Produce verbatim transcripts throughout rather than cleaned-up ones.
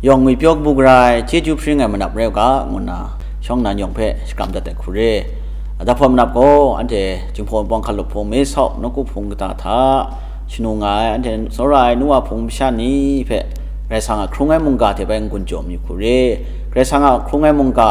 Yawng ngwipyaw kabu gara ai chyeju hpring ai manap rai u ga, ngu nna shawng nnan yawng hpe shakram dat ai hku re. Adap hpawt manap gaw, anhte Jinghpaw Wunpawng hkalup hpung, Mesau nawku hpung kata hta shanu nga ai, anhte tsawra ai nu wa hpung masha ni hpe Karai Kasang a hkrung ai mungga hte bai n-gun jaw mayu hku re. Karai Kasang a hkrung ai mungga,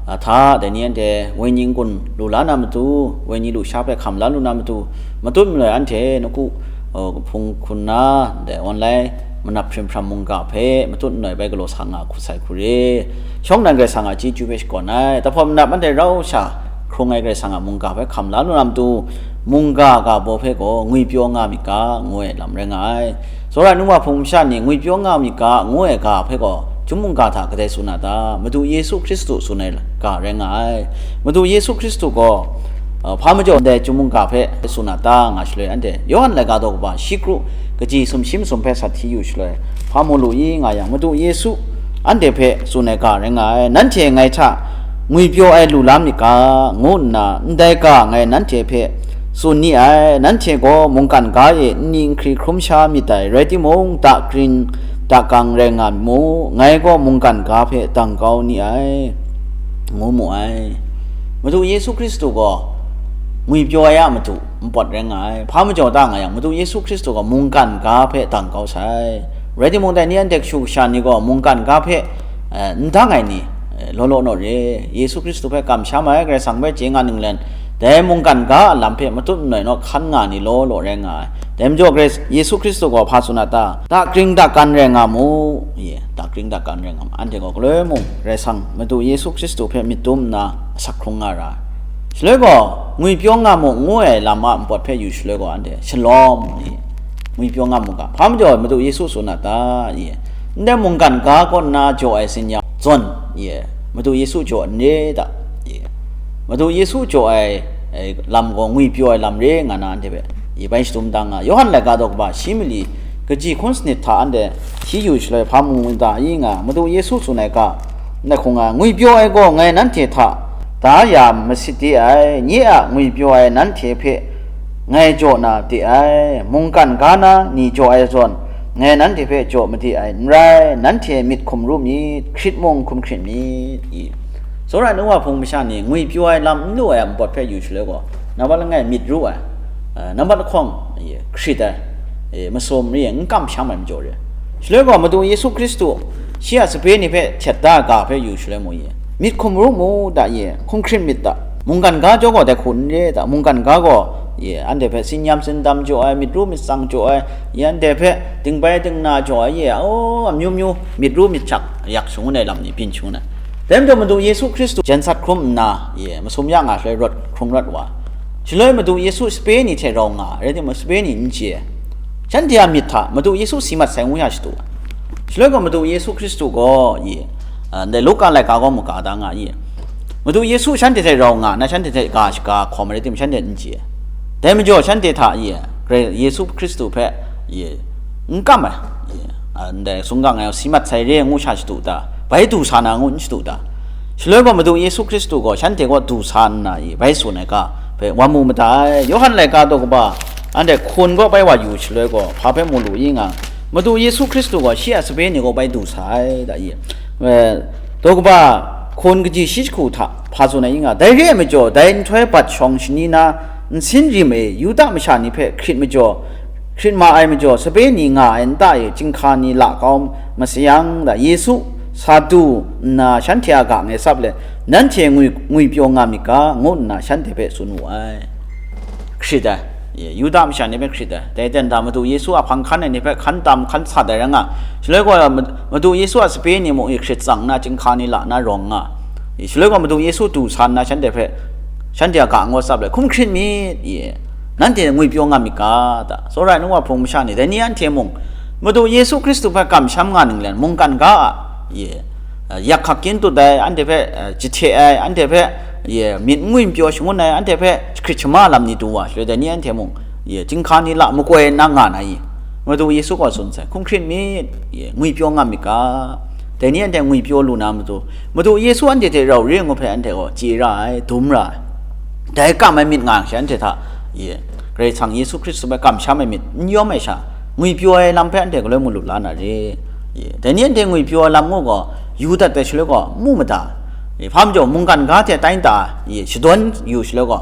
a, hta, dai ni anhte wenyi n-gun lu la na matu, wenyi lusha hpe hkam la lu na matu, matut maloi anhte nawku, uh, hpung hkun na, dai online manap hprim hpram mungga hpe matut maloi bai galaw sa nga hku sai hku re. Shawng nnan Karai Kasang a chyeju hpe shakawn ai, adap hpawt manap anhte rau sha hkrung ai Karai Kasang a mungga hpe hkam la lu na matu, mungga ga baw hpe gaw ngwipyaw nga myit ga, ngu ai lam rai nga ai. Tsawra ai nu wa hpung masha ni ngwipyaw nga myit ga, ngu ai ga hpe gaw, chyum mungga hta kadai tsun a ta? Madu Yesu Hkristu tsun ai ga rai nga ai. Madu Yesu Hkristu gaw, uh, hpa majaw ndai chyum mungga hpe tsun a ta, nga shaloi, anhte Yawhan laika daw kaba shi kru kaji sumshi masum hpe sat hti yu shaloi, hpa mu lu i, nga yang, Madu Yesu anhte hpe tsun ai ga rai nga ai. Nanhte ngai hta ngwipyaw ai lu la myit ga, ngu nna ndai ga ngai nanhte hpe tsun ni ai. Nanhte gaw mungkan ga e nni nhkri hkrum sha myit dai, rai timung, dakring dakang rai nga mu, ngai gaw mungkan ga hpe dang kau ni ai, ngu mu ai. Madu Yesu Hkristu gaw ngwipyaw ai a matu npawt rai nga ai. Hpa majaw ta nga yang, Madu Yesu Hkristu gaw mungkan ga hpe dang kau sai. Rai timung, dai ni anhte kashu kasha ni gaw mungkan ga hpe, eh, n dang ai ni, eh, law law naw re. Yesu Hkristu hpe kamsham ai, Karai Kasang hpe chye nga ninglen, dai mungkan ga a lam hpe matut maloi naw hkan nga ni law law rai nga ai. Dai majaw Karai Yesu Hkristu gaw hpa tsun a ta? Dakring dakan rai nga mu, ye, dakring dakan rai nga mu. Anhte gaw galoi mung Karai Kasang Madu Yesu Hkristu hpe myit dum nna asak hkrung nga ra ai. Shaloi gaw, ngwipyaw nga mu, ngu ai lam a npawt hpe yu shaloi gaw, anhte shalawm ni, ngwipyaw nga mu ga, hpa majaw Madu Yesu tsun a ta? Ye, ndai mungkan ga kaw nna jaw ai tsin-yam zawn, ye, Madu Yesu jaw n re ta? Ye, Madu Yesu jaw ai, ai lam gaw ngwipyaw ai lam re nga na, anhte hpe, ye, bai shadum dang nga. Yawhan laika daw kaba shi mali kaji hkun sanit hta anhte hti yu shaloi, hpa mu n ta i? Nga, Madu Yesu tsun ai ga, ndai hkung nga, ngwipyaw ai gaw ngai nanhte hta da ya masit de ai. Nye a ngwipyaw ai nanhte hpe ngai jaw na de ai. Mungkan ga na ni jaw ai zawn, ngai nanhte hpe jaw made ai n rai. Nanhte myit hkum ru myit, hkrit mung hkum hkrit myit, i. Tsawra ai nu wa hpung masha ni ngwipyaw ai lam n lu ai a npawt hpe yu shaloi gaw, nambat langai myit ru ai, eh, nambat lahkawng, ye, hkrit ai, eh, masum re, n kamsham ai majaw re. Shaloi gaw, Madu Yesu Hkristu shi a sape ni hpe htet da ga hpe yu shaloi mu, ye, myit hkum ru mu da, ye, hkum hkrit myit da. Mungkan ga jaw gaw dai hku n re da. Mungkan ga gaw, ye, anhte hpe tsin-yam tsindam jaw ai, myit ru myit tsang jaw ai, ye, anhte hpe dingbai dingna jaw ai, ye, aw, amyu myu myit ru myit shak yak shangun ai lam ni byin shangun ai. Dai majaw, Madu Yesu Hkristu jen sat hkrum nna, ye, masum ya nga shaloi rawt hkrung rawt wa. Shaloi Madu Yesu sape ni hte rau nga, rai timung, sape ni n chye. Shanhte a myit hta Madu Yesu si mat sai ngu ya shadu ai. Shaloi gaw, Madu Yesu Hkristu gaw, ye, a, ndai Luka laika gaw mu ga da nga, ye, Madu Yesu shanhte hte rau nga nna, shanhte hte ga shaga hkawm ai rai timung, shanhte n chye. Dai majaw, shanhte hta, ye, Karai Yesu Hkristu hpe, ye, n kam ai, ye, a, ndai sumgang ai si mat sai re ngu sha shadu ta? Bai du sa na ngu n shadu ta? Shaloi gaw, Madu Yesu Hkristu gaw shanhte kaw du sa nna, i, bai tsun ai ga hpe wa mu mada ai. Yawhan laika daw kaba anhte hkun kaw bai wa yu shaloi gaw, hpa hpe mu lu i? Nga, Madu Yesu Hkristu gaw shi a sape ni kaw bai du sa ai da, i? Eh, daw kaba hkun kaji shi jahku hta hpa tsun ai i? Nga, dai re ai majaw, dai nhtoi bat shawng shani na nsin rim e Yuda masha ni hpe hkrit majaw, hkrit ma ai majaw, sape ni nga ai nta e chyinghka ni la kau masayang da, Yesu sa du nna shanhte a ga ngai tsap let, nanhte ngwi, ngwipyaw nga myit ga, ngu nna shanhte hpe tsun wu ai. Hkrit ai, ye, Yuda masha ni hpe hkrit ai. Dai ten hta Madu Yesu a hpang hkan ai ni hpe hkan tam hkan sat ai rai nga. Shaloi gaw, Mad-, Madu Yesu a sape ni mung, ye, hkrit tsang nna chyinghka ni la na rawng nga. Ye, shaloi gaw, Madu Yesu du sa nna shanhte hpe, shanhte a ga ngu tsap let, hkum hkrit myit, ye, nanhte ngwipyaw nga myit ga da? Tsawra ai nu wa hpung masha ni, dai ni anhte mung, Madu Yesu Hkristu hpe kamsham nga ninglen, mungkan ga a, ye, yak hkak kyin tut ai, anhte hpe, eh, jahte ai, anhte hpe, ye, myit n ngwipyaw shangun ai, anhte hpe jahkrit shama lam ni du wa shaloi, dai ni anhte mung, ye, chyinghka ni la makoi nna nga na i? Madu Yesu gaw tsun sai, hkum hkrit myit, ye, ngwipyaw nga myit ga? Dai ni anhte ngwipyaw lu na matu, Madu Yesu anhte hte rau re ngu hpe anhte gaw chye ra ai, dum ra ai. Dai kam ai myit nga yang she anhte hta, ye, Karai Kasang Yesu Hkristu hpe kamsham ai myit n yawm ai sha, ngwipyaw ai lam hpe anhte galoi mung lu la na re. Dai ni anhte ngwipyaw ai lam ngu gaw, yu dat ai shaloi gaw, mu mada. Hpa majaw, mungkan ga hte tai nta, shadawn yu shaloi gaw,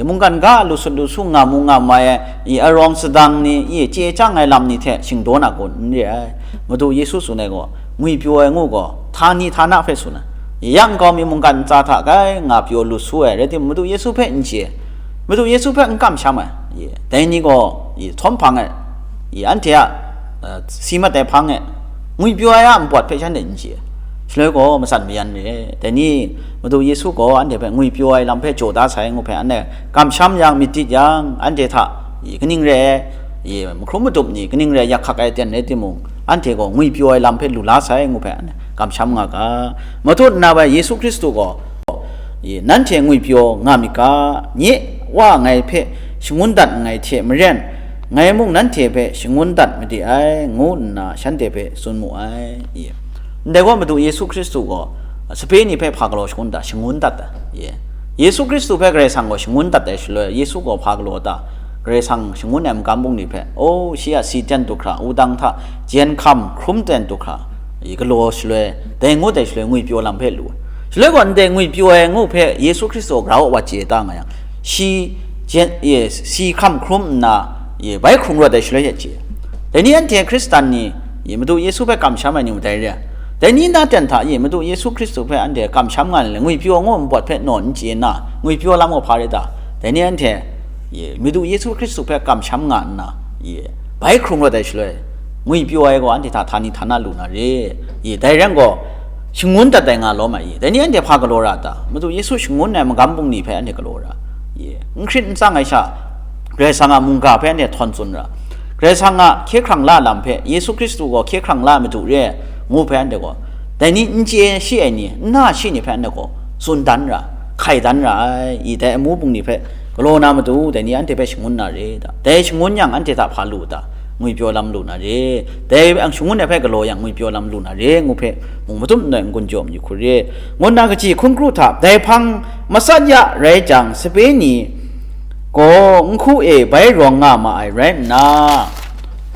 mungkan ga lu sut lu su nga mu nga mai ai, arawng sadang ni, chye chyang ai lam ni hte shingdawn a kun n re ai. Madu Yesu tsun ai gaw, ngwipyaw ai ngu gaw, htani htana hpe tsun ai. Ya nkau mi mungkan ntsa hta grai nga pyaw lu su ai, rai timung, Madu Yesu hpe n chye, Madu Yesu hpe n kamsham ai. Dai ni gaw, htawm hpang e, anhte a, si mat ai hpang e, ngwipyaw ai a npawt hpe shanhte n chye. Shaloi gaw matsan mayan re. Dai ni, Madu Yesu gaw anhte hpe ngwipyaw ai lam hpe jaw da sai ngu hpe, anhte kamsham yang, myit tit yang, anhte hta, kaning re ai, mahkrum madup ni, kaning re ai yak hkak ai ten rai timung, anhte gaw ngwipyaw ai lam hpe lu la sai ngu hpe, anhte kamsham nga ga. Matut nna bai Yesu Hkristu gaw, nanhte ngwipyaw nga myit ga, nye Wa ngai hpe shangun dat nngai hte maren, ngai mung nanhte hpe shangun dat made ai, ngu nna shanhte hpe tsun mu ai. Ndai gaw Madu Yesu Hkristu gaw sape ni hpe hpa galaw shangun dat, shangun dat ai. Yesu Hkristu hpe Karai Kasang gaw shangun dat ai shaloi, Yesu gaw hpa galaw ta? Karai Kasang shangun ai magam bungli hpe, o, shi a si ten du hkra, wudang hta jen hkam hkrum ten du hkra, galaw shaloi, dai ngut ai shaloi ngwipyaw lam hpe lu ai. Shaloi gaw ndai ngwipyaw ai ngu hpe Yesu Hkristu grau wa chye ta nga yang, shi jen, si hkam hkrum nna, bai hkrung rawt ai shaloi she chye. Dai ni anhte Hkristan ni, Madu Yesu hpe kamsham ai ni mung dai re ai. Dai ni na ten hta, Madu Yesu Hkristu hpe anhte kamsham nga ai, ngwipyaw ngu npawt hpe nawn n chye nna, ngwipyaw lam gaw hpa rai ta? Dai ni anhte, Madu Yesu Hkristu hpe kamsham nga nna, bai hkrung rawt ai shaloi, ngwipyaw ai gaw anhte hta htani htana lu na re. Dai rai gaw, shangun dat ai nga lawm ai. Dai ni anhte hpa galaw ra ta? Madu Yesu shangun ai magam bungli hpe anhte galaw ra. N hkrit n tsang ai sha, Karai Kasang a mungga hpe anhte htawn tsun ra. Karai Kasang a hkye hkrang la lam hpe, Yesu Hkristu gaw hkye hkrang la Madu re ai, ngu hpe anhte gaw, dai ni n chye shi ai ni, n na shi ni hpe anhte gaw tsun dan ra, hkai dan ra ai. Dai amu bungli hpe galaw na matu, dai ni anhte hpe shangun na re ta? Dai shangun yang anhte hta hpa lu ta? Ngwipyaw lam lu na re. Dai shangun ai hpe galaw yang ngwipyaw lam lu na re, ngu hpe mung matum nna n-gun jaw mayu hku re, ngu nna kaji hkun kru hta dai hpang matsat ya rai jang, sape ni gaw nhku e bai rawng nga ma ai rai nna,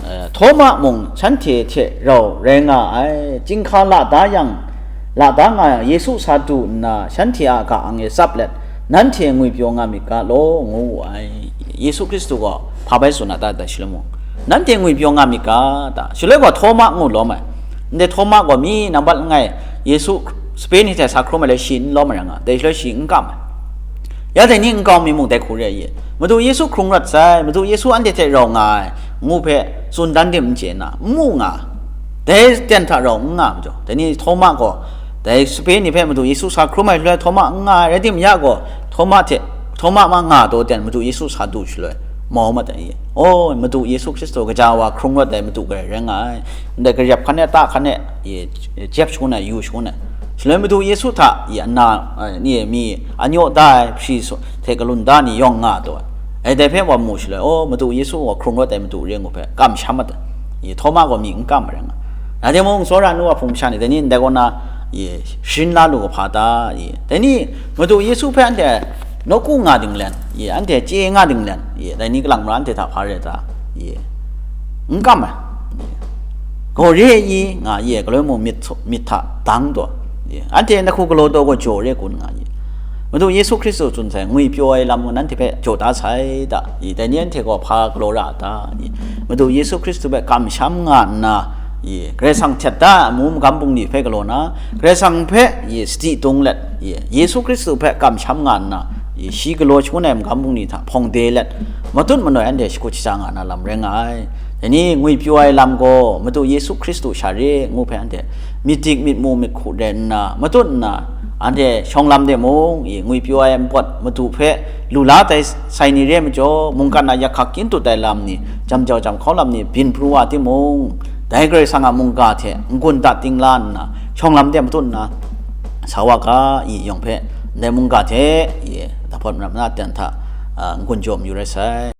Htawma mung shanhte hte rau rai nga ai, chyinghka la da yang, la da nga yang, Yesu sa du nna, shanhte a ga-ang e tsap let, nanhte ngwipyaw nga myit ga law, ngu wu ai. Yesu Hkristu gaw hpa bai tsun a ta, dai shaloi mung, nanhte ngwipyaw nga myit ga ta? Shaloi gaw Htawma ngu lawm ai. Ndai Htawma gaw mi nambat langai, Yesu sape ni hte sa hkrum ai le shi n lawm ai rai nga, dai shaloi shi n kam ai. Ya dai ni nkau mi mung dai hku re ai. Madu Yesu hkrung rawt sai, Madu Yesu anhte hte rau nga ai, ngu hpe tsun dan dim n chye nna, n mu nga. Dai ten hta rau n nga majaw, dai ni Htawma gaw, dai sape ni hpe Madu Yesu sa hkrum ai shaloi Htawma n nga ai, rai timung ya gaw, Htawma hte, Htawma ma nga taw ten Madu Yesu sa du shaloi, mau mat ai. O, Madu Yesu Hkristu, gaja wa hkrung rawt ai Madu garai rai nga ai. Ndai garep hkan e, ta hkan e, jep shangun ai, yu shangun ai. Shaloi Madu Yesu hta, ana, ni, mi, anyaw da ai, hpri hte kalun da ni yawng nga taw ai. Ai dai hpe wa mu shaloi, o, Madu Yesu gaw hkrung rawt ai Madu re ngu hpe kamsham mat ai. Htawma gaw mi n kam ai rai nga. Na de mung, tsawra nu wa hpung masha ni, dai ni ndai kaw na, sharin la lu ga hpa ta? Dai ni Madu Yesu hpe anhte nawku nga dinglen, anhte chye nga dinglen, dai ni kalang mara anhte hta hpa re ta? N kam ai. Gaw re ai i nga ye, galoi mung myit hta dang taw, anhte nahku galaw taw gaw jaw re kun nga ye. Madu Yesu Hkristu tsun sai, ngwipyaw ai lam nanhte hpe jaw da sai ta? Dai ni anhte gaw hpa galaw ra a ta? Madu Yesu Hkristu hpe kamsham nga nna, Karai Kasang htet da ai amu magam bungli hpe galaw na, Karai Kasang hpe sadi tung let, Yesu Hkristu hpe kamsham nga nna, shi galaw shangun ai magam bungli hta hpawng de let, matut manoi anhte shakut shaja nga na lam rai nga ai. Dai ni ngwipyaw ai lam gaw Madu Yesu Hkristu sha re ngu hpe anhte myit dik myit mu myit hku rai nna, matut nna, anhte shawng lam de mung, ngwipyaw ai npawt Madu hpe lu la tai sai ni re ai majaw, mungkan a yak hkak kyin tut ai lam ni, jam jau jam hkau lam ni byin pru wa timung, dai Karai Kasang a mungga hte n-gun dat ting la nna, shawng lam de matut nna, sa wa ga, i yawng hpe ndai mungga hte i dahpawt marap na ten hta, a, n-gun jaw mayu rai sai.